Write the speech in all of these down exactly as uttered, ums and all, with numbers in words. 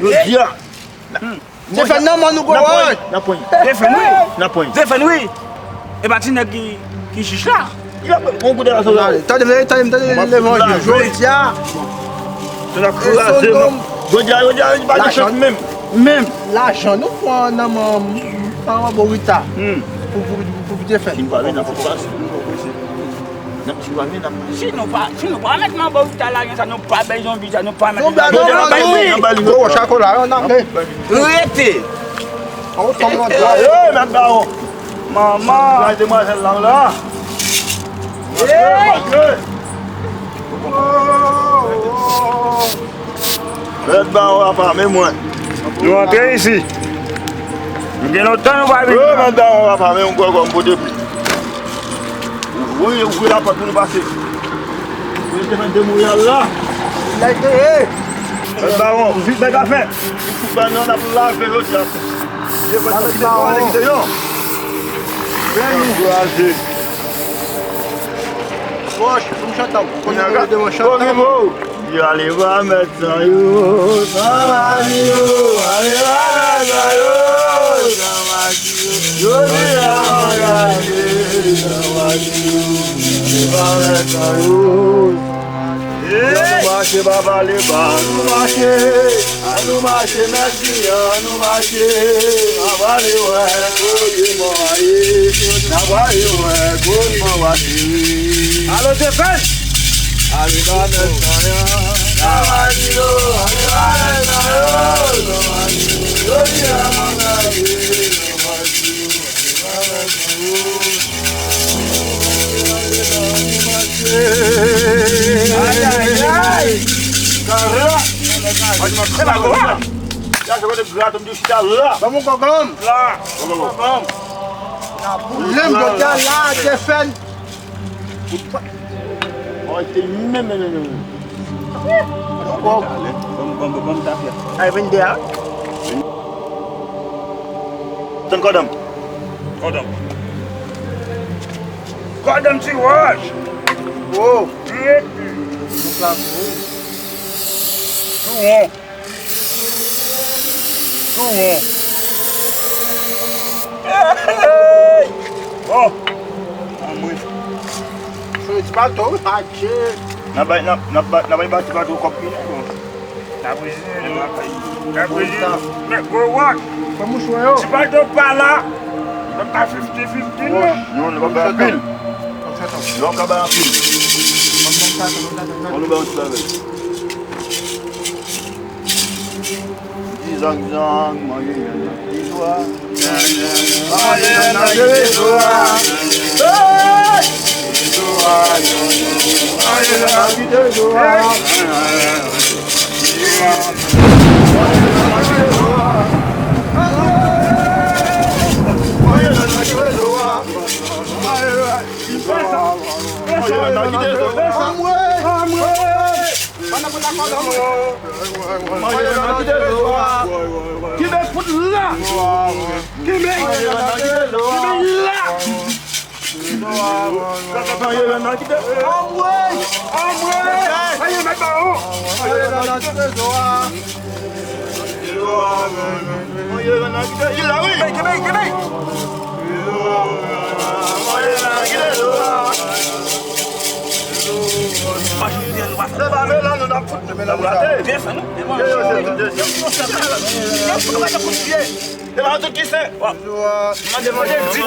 Jodi a, Defèn nan men nou, gwo wòch. N ap pran. Defèn wi. N ap pran. Defèn wi. E pa ti nèg ki, ki jij la. Li ap pran kout de la sou. Tande, tande, tande, levanjil. Jodi a, se n ap kraze, non. Jodi a, jodi a, li pa gen chans menm. Menm. Lajan nou pran nan men Manbo Rita pou, pou, pou, pou defèn. Si nou pa vin nan pòpòs. Si nou pa, si nou pa met Manbo Rita lajan sa, nou pa bay zonbi sa, nou pa met. Zonbi a, zonbi a, gwo wòch a kola, yo, nan men. Rete. Ou tonbe nan dwa. Hey, mèt bawon. Manman. Gade demwazèl la, la. Hey. Mèt bawon, apa, men mwen. Nou antre isi. Nou gen lontan nou pa vin. Hey, mèt bawon, apa, men mwen, gwo, gwo, m pote pli. Ouvri, ouvri lapòt pou nou pase. Pou nou te fè demouyal la. Lège, hey! Mèt bawon, vit bèk afè. Pou fè non, n ap lave yo, djab. Yo pa kite yo, ale kite yo. Ankouraje. Wòch, pou m chante, pou m chante. Kòmi mo. Yo ale pa mèt sa yo, sa va di yo, ale pa mèt sa yo, sa va di yo. Jodi a angaje, sa va di yo, ale pa mèt sa yo. Hey! Annou mache, pa pale ba, annou mache. Annou mache, mèt di an, annou mache. N a prale wè kote mò a ye. N a prale wè kote mò a ye. Alo, Stephen! Ale ba mèt sa yo. N a prale wè kote mò a ye. Jodi a, n a prale wè kote mò a ye. Ay, ay, ay! Kara! Ay, ay, ay! Sa se kote grat m di chita la. Ban m yon kòkòm. La. Kòkòm. Lè m jodi a la, Stephen. Mwen te menm, menm, menm, menm. Bon. Bon, bon, bon, bon, ta fè. Ay, vennde a. Tann kòdòm. Kòdòm. Kòdòm ti wòch. Oh. Wi. Tou won. Tou won. Hey! Bon. Anmwe. Fè ti bato, wi, adje. N a bay, n a, n a bay, n a bay ba ti bato kòb ki la, bon. N a prezine, n a prezine. Men gwo wòch. Fè mouchwa yo. Ti bato pa la. Nan ka fifty fifty, non. Non, nou pa bay anpil. Lè w ka bay anpil. An nou bay yon ti bagay. Ti zang zang, manje yèn nan ti zwa. Manje yèn nan ti zwa. Hey! Manje yèn nan ti zwa. Manje yèn nan ti zwa. Manje yèn nan ti zwa. Kenbe fout la. Kenbe. Kenbe la. Anmwe! Anmwe! Aye, mèt bawon! Kenbe, kenbe, kenbe! Se pa men la nou n ap fout nou men la pou rate. Se pa tout ki sen. Mande, mande, di.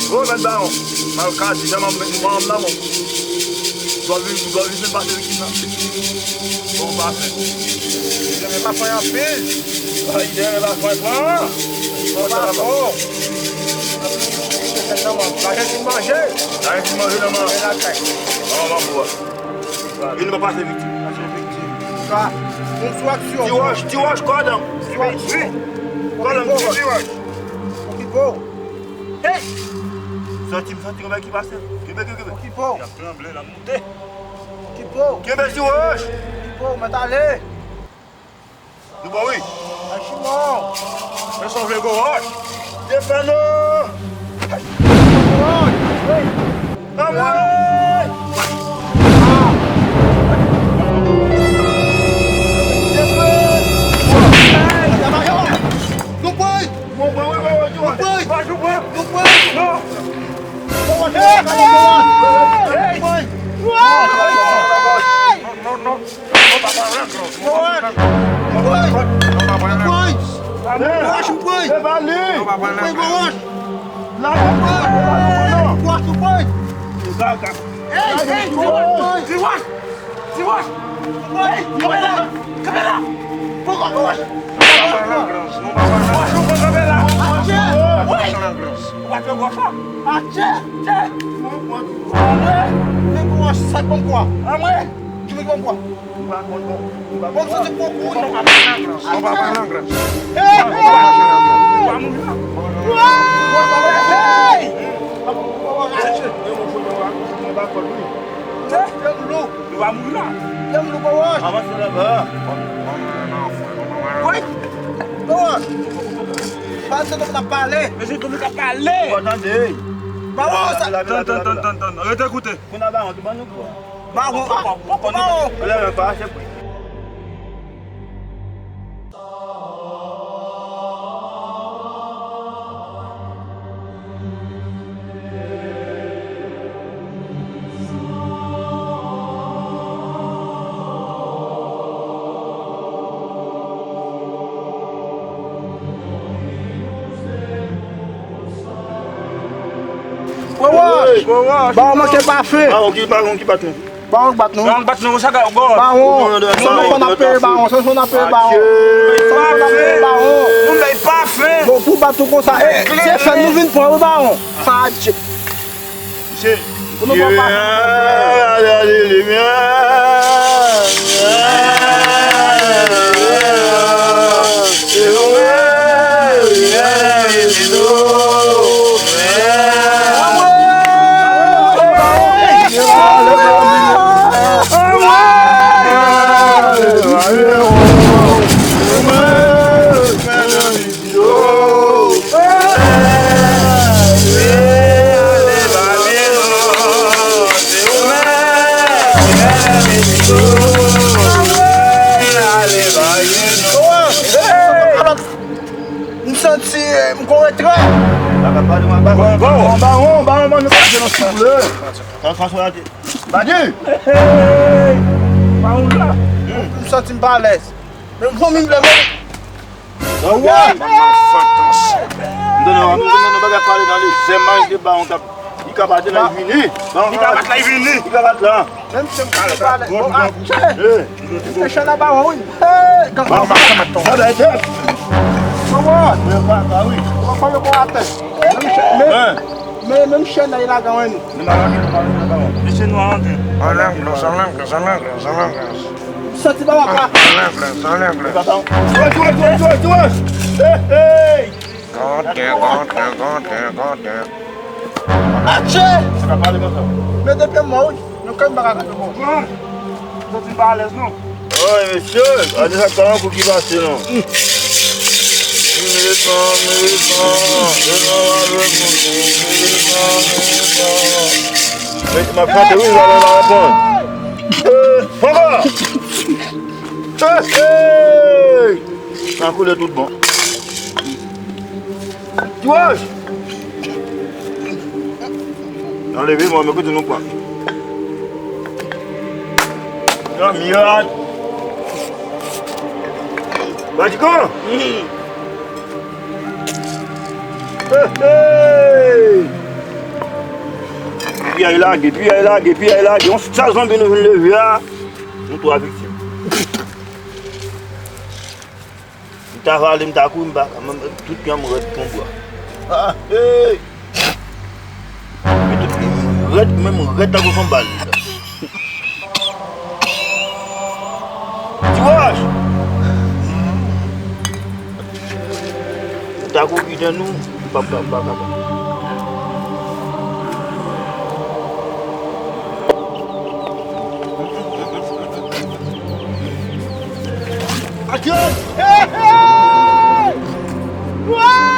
Gwo mèt bawon, m al ka di jan m ap met mwen ann nan, bon. Dwa vin, dwa vin pase viktim nan. Bon, pa fè. Dèyè pa fè anpil. Ay, dèyè pa fè pran. Bon, sa va bon. Lajan fin manje. Lajan fin manje, nan man. Nan man pou a. Vin pa pase viktim. Pase viktim. Sa, yon sou aksyon. Ti wòch, ti wòch, kòdòm. Sou aksyon. Kòdòm, ti wòch. Okipe w. Hey! Santi, m santi yon bagay ki pase. Kenbe, kenbe, kenbe. Okipe w. Y ap tranble, l ap moute. Okipe w. Kenbe sou wòch. Okipe w, mèt ale. Nou bon, wi. Ay, Simon. Men sa w vle, gwo wòch. Stefano. Gwo wòch. Wi. Anmwey. Stefano. Nou pran. Bon, bon, wi, bon, wi, bon. Bon, bon. Non. Bon, bon, bon, bon. Hey! Non, non, non. Non, pa pale anglè. Bon, bon. Bon, bon. Bon, bon. Bon, bon. Hey, hey, Tiwòch, Tiwòch. Tiwòch! Tiwòch! Hey, kanpe la! Kanpe la! Poko Tiwòch! Tiwòch, ou poko kanpe la! Atchè! Wi! Ou pa fè gòch la? Atchè! Atchè! Anmwe! Fè gòch, sa k banm kwa? Anmwe! Ki moun ki banm kwa? Bon, sa se poko, wi. Non, pa pale anglè. Non, pa pale anglè. Hey! Ou pa mouri la. Hey! Hey! Tè m lou. Nou pa mouri la. Tè m lou, Pawòch. Avanse laba. Wi. Pawòch. Pa se nou k ap pale. Men se nou k ap pale. Ou pa tande. Pawòch, sa. Tann, tann, tann, tann, tann. Rete koute. Kounye a Bawon, ki ban nou kwa? Bawon, ah, Bawon. Lè men pa se pri. Pawòch! Pawòch! Bawon manke pa fen. Bawon ki, bawon ki bat nou? Bawon bat nou. Bawon bat nou, sa ka gòl. Bawon, se yon fò n ap peye Bawon, se yon fò n ap peye Bawon. Se yon fò n ap peye Bawon. Nou bay pa fen. Bon, pou bat nou konsa, e, se fè nou vin pran wi Bawon. Sa a tchè. Pou nou pran pa fen. M santi, eh, m gon retrè. Bawon, bawon, bawon, bawon, nou pa jwenn yon souple. Sa fason la te. Badi! Hey! Bawon la. M santi m pa alèz. Men m vomi, m vle vomi. Sa w wè? M tande w ap, m tande w bagay pale nan lejè, m pa rete Bawon k ap, li ka bat la, li vini. Li ka bat la, li vini. Li ka bat la. Menm si m pale, bon, bon, atchè! Li te chè la Bawon, wi. Hey, gang. Bawon, sa bay tèt. Kòman? Men pa, pa, wi. Kòman yo atè? Men, men, men, menm chèn nan, li lage anwen nou. Nou pa lage, nou pa lage, nou pa lage. Mesye nou a antre. Anlè glòs, anlè glòs, anlè glòs, anlè glòs. Santi Bawon pa. Anlè glòs, anlè glòs. Tiwòch, Tiwòch, Tiwòch, Tiwòch. Hey, hey! Gade, gade, gade, gade. Atchè! Se ka pale konsa. Men depi mò, wi. Nou kay m pa ka kanpe mò. Bon. Santi m pa alèz, non. Oy, mesye, gade sa k pa yon kou ki pase, non. Men, m ap chante, wi, m ap reponn. Eh, papa! Eh, eh! Nan koulè tout bon. Tiwòch! Anleve mò, men kote nou pran. Nan miray. Badikan! Hey, hey! Piyay lage, piyay lage, piyay lage. Yon sal zonbi nou vin leve a. Nou twa viktim. M ta vale, m ta kouri, m pa ka, menm tout pye m rèd kon bwa. Ah, hey! Men tout pye m rèd, menm rèd tankou son bal. Tiwòch! M ta kouri kite nou, m pa, m pa, m pa kapab. Hey, hey! Woy!